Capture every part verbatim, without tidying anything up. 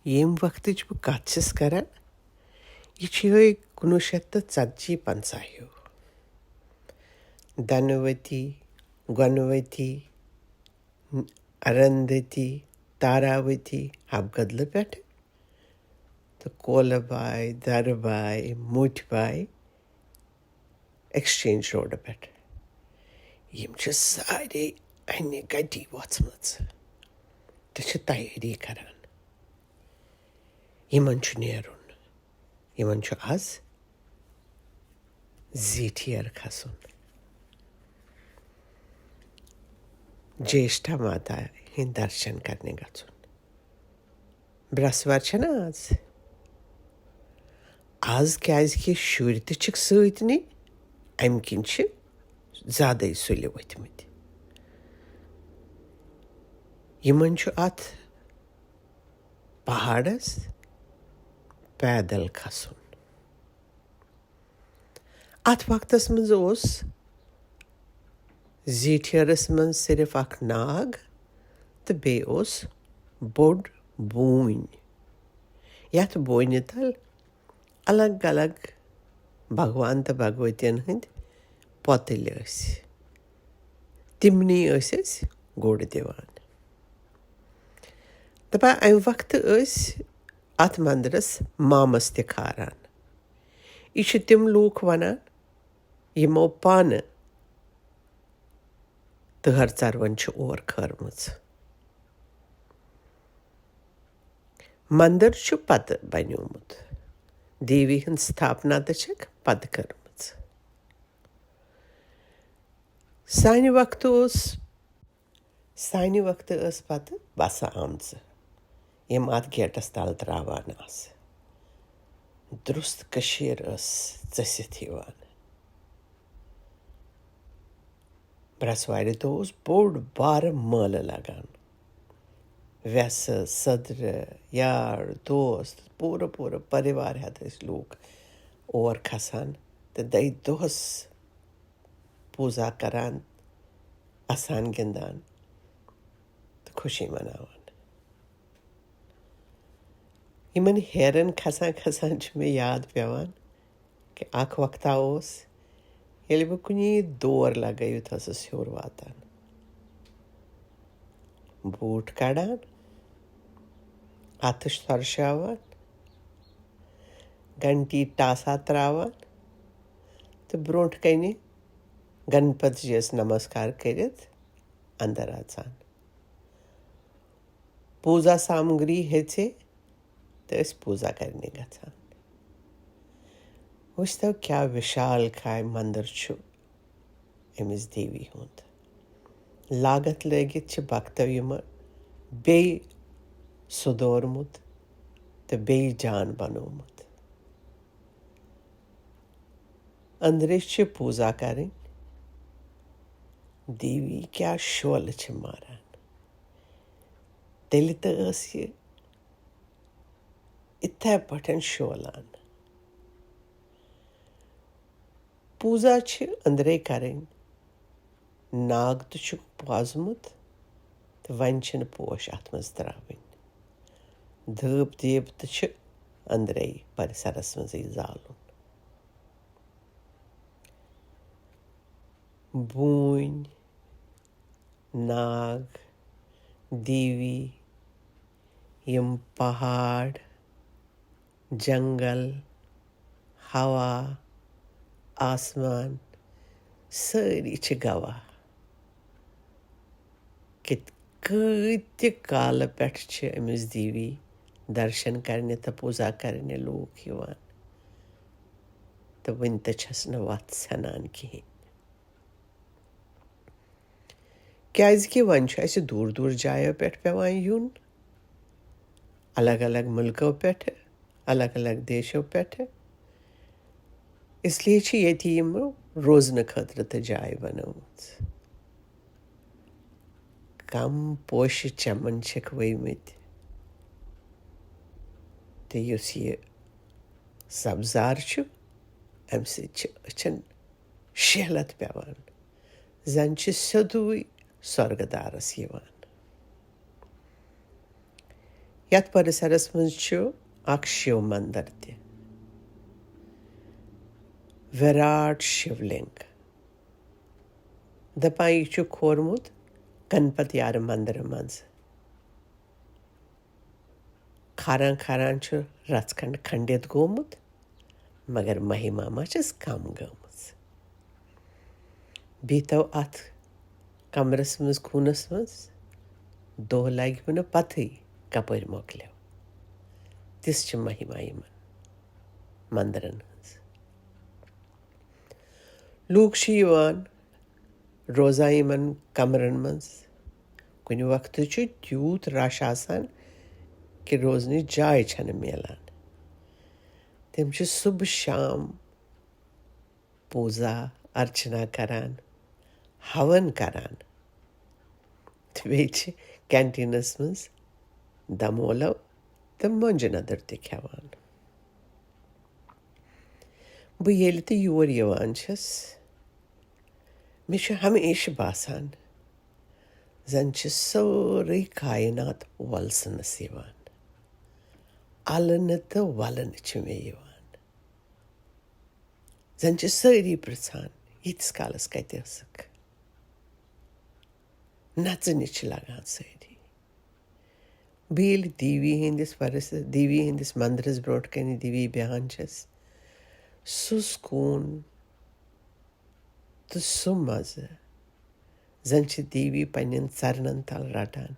ییٚمہِ وقتٕچ بہٕ کتھ چھَس کران، یہِ چھُ یِہوٚے کُنوُہ شیٚتھ تہٕ ژتجی پنٛژاہ ہیوٗ۔ دھنوتی، گۄنوتی، ارندتی، تاراوتی، حبہٕ کدلہٕ پٮ۪ٹھٕ تہٕ کولہٕ باے، درٕ باے، مُٹھۍ باے، ایکسچینج روڈٕ پٮ۪ٹھ۔ یِم چھِ سارے انہِ گٹی وۄژھمٕژ تہٕ چھِ تیٲری کران۔ یِمن چھُ نیرُن۔ یِمن چھُ از زیٹھیر کھسُن، جیشٹھا ماتا ہٕنٛدۍ درشن کرنہِ گژھُن۔ برٛسوار چھےٚ نہ آز؟ آز کیازِ کہِ شُرۍ تہِ چھِکھ سۭتۍ نٕے، امہِ کِنۍ چھِ زیادَے سُلہِ ؤتھمٕتۍ۔ یِمن چھُ اتھ پہاڑس پیدل کھسُن۔ اتھ وقتس منٛز اوس زیٹھیرس منٛز صرف اکھ ناگ تہٕ بیٚیہِ اوس بوٚڑ بوٗنۍ۔ یتھ بوٗنہِ تل الگ الگ بھگوان تہٕ بھگوتین ہٕنٛدۍ پۄتٕلۍ ٲسۍ۔ تِمنٕے ٲسۍ أسۍ گوٚڑ دِوان۔ دَپان، امہِ وقتہٕ ٲسۍ اتھ مندرس مامس تہِ کھاران۔ یہِ چھِ تِم لوٗکھ ونان، یِمو پانہٕ تٕہر ژروَن چھِ اور کھٲرمٕژ۔ مندر چھُ پتہٕ بنیومُت، دیوی ہٕنٛز ستھاپنا تہِ چھکھ پتہٕ کٔرمٕژ۔ سانہِ وقتہٕ اوس، سانہِ وقتہٕ ٲس پتہٕ بسہٕ آمژٕ، یِم اتھ گیٹس تل تراوان آسہٕ۔ درست کٔشیٖر ٲس ژٔسِتھ یِوان۔ برٛسوارِ دۄہ اوس بوٚڑ بارٕ مٲلہٕ لگان۔ وٮ۪سہٕ، سٔدرٕ، یار، دوست، پوٗرٕ پوٗرٕ پریوار ہٮ۪تھ ٲسۍ لوٗکھ اور کھسان تہٕ دَہہِ دۄہَس پوٗزا کران، اَسان گِنٛدان تہٕ خوشی مناوان۔ یِمن ہیرن کھسان کھسان چھُ مےٚ یاد پٮ۪وان کہِ اکھ وقتا اوس، ییٚلہِ بہٕ کُنی دور لگٲوِتھ ٲسٕس ہیوٚر واتان۔ بوٗٹھ کڑان، اَتھٕ سۄرشاوان، گھنٹی ٹاسا تراوان تہٕ برونٛٹھ کنہِ گنپت جیَس نمسکار کٔرِتھ اندر اژان۔ پوٗزا سامگری ہیٚژے تہٕ ٲسۍ پوٗزا کرنہِ گژھان۔ وٕچھتو کیٛاہ وِشال کاے مندر چھُ أمِس دیوی ہُنٛد۔ لاگتھ لٲگِتھ چھِ بھکتو یِمہٕ بیٚیہِ سُدورمُت تہٕ بیٚیہِ جان بنوومُت۔ أنٛدرٕ چھِ پوٗزا کرٕنۍ۔ دیوی کیٛاہ شولہٕ چھِ ماران۔ تیٚلہِ تہٕ ٲس یہِ یِتھے پٲٹھۍ شولان۔ پوٗزا چھِ أنٛدرَے کَرٕنۍ۔ ناگ تہِ چھُکھ پوزمُت تہٕ وۄنۍ چھِنہٕ پوش اَتھ منٛز ترٛاوٕنۍ۔ دھوٗپ دیٖپ تہِ چھِ أنٛدرَے پرسرَس منٛزٕے زالُن۔ بوٗنۍ، ناگ، دیوی، یِم پہاڑ، جنگل، ہوا، آسمان، سٲری چھِ گواہ کہِ کۭتہِ کالہٕ پٮ۪ٹھ چھِ أمِس دیوی درشن کرنہِ تہٕ پوٗزا کرنہِ لوٗکھ یِوان، تہٕ وُنہِ تہِ چھَس نہٕ وَتھ ژھٮ۪نان کِہیٖنۍ۔ کیٛازِکہِ وۄنۍ چھُ اَسہِ دوٗر دوٗر جایو پٮ۪ٹھ پٮ۪وان یُن، الگ الگ مُلکو پٮ۪ٹھٕ، الگ الگ دیشو پٮ۪ٹھٕ۔ اس لیے چھِ ییٚتہِ یِم روزنہٕ خٲطرٕ تہِ جاے بنٲومٕژ۔ کم پوشہِ چمن چھِکھ ؤومٕتۍ، تہٕ یُس یہِ سبزار چھُ، اَمہِ سۭتۍ چھِ أچھن شہلت پٮ۪وان، زن چھِ سیوٚدُے سۄرگہٕ دارس یِوان۔ یتھ پرسرس منٛز چھُ اکھ شِو مندر تہِ، وِراٹ شِولنگ۔ دپان یہِ چھُ کھورمُت گنپت یارٕ مندرٕ منٛز۔ کھاران کھاران چھُ رژھ کھنڈ کھنڈِت گوٚمُت، مگر مہِما ما چھَس کم گٔمٕژ۔ بیٚیہِ تو اتھ کمرس منٛز، کوٗنس منٛز، دۄہ لگہِ نہٕ پتہٕے کپٲرۍ مۄکلیو۔ تِژھ چھِ مہِما یِمن مندرن ہٕنٛز۔ لوٗکھ چھِ یِوان روزان یِمن کمرن منٛز۔ کُنہِ وقتہٕ چھُ تیوٗت رش آسان کہِ روزنٕچ جاے چھنہٕ میلان۔ تِم چھِ صبح شام پوٗزا ارچنا کران، ہون کران، تہٕ بیٚیہِ چھِ کینٹینس منٛز دمولو تہٕ مۄنجہِ ندٕر تہِ کھٮ۪وان۔ بہٕ ییٚلہِ تہِ یور یِوان چھَس، مےٚ چھُ ہمیشہٕ باسان زن چھِ سٲرٕے کاینات وۄلسنس یِوان۔ النہٕ تہٕ ولنہٕ چھِ مےٚ یِوان۔ زن چھِ سٲری پرژھان، "ییٖتِس کالس کتہِ ٲسٕکھ؟" نژنہِ چھِ لگان سٲری۔ بہٕ ییٚلہِ دیوی ہٕنٛدِس پرس-، دیوی ہٕنٛدِس مندرس برونٛٹھ کنہِ دیوی بیہان چھَس، سُہ سکوٗن تہٕ سُہ مزٕ، زن چھِ دیوی پننٮ۪ن ژرنن تل رٹان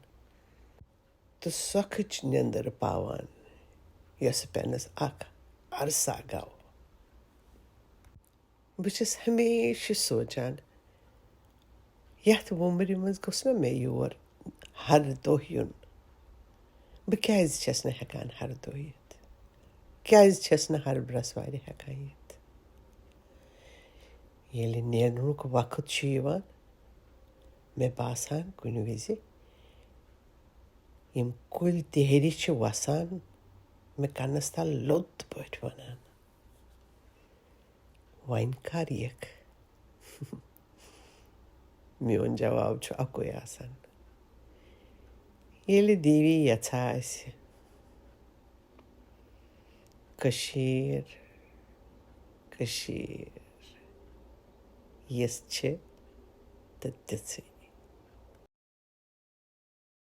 تہٕ سۄکھٕچ نیندٕر پاوان، یۄسہٕ پینس اکھ عرصہ گوٚو۔ بہٕ چھَس ہمیشہِ سونٛچان، یَتھ وُمرِ منٛز گوٚژھ نا مےٚ یور ہر دۄہ یُن؟ بہٕ کیٛازِ چھَس نہٕ ہٮ۪کان ہر دۄہ یِتھ؟ کیٛازِ چھَس نہٕ ہر برٛٮ۪سوارِ ہٮ۪کان یِتھ؟ ییٚلہِ نیرنُک وقت چھُ یِوان، مےٚ باسان کُنہِ وِزِ یِم کُلۍ تہِ ہیٚرِ چھِ وَسان، مےٚ کَنَس تَل لوٚت پٲٹھۍ وَنان، "وۄنۍ کر یِکھ؟" میون جواب چھُ اَکُے آسان، ییٚلہِ دیوی یَژھان آسہِ۔ کٔشیٖر، کٔشیٖر یِژھ چھِ تہٕ تِژھٕے۔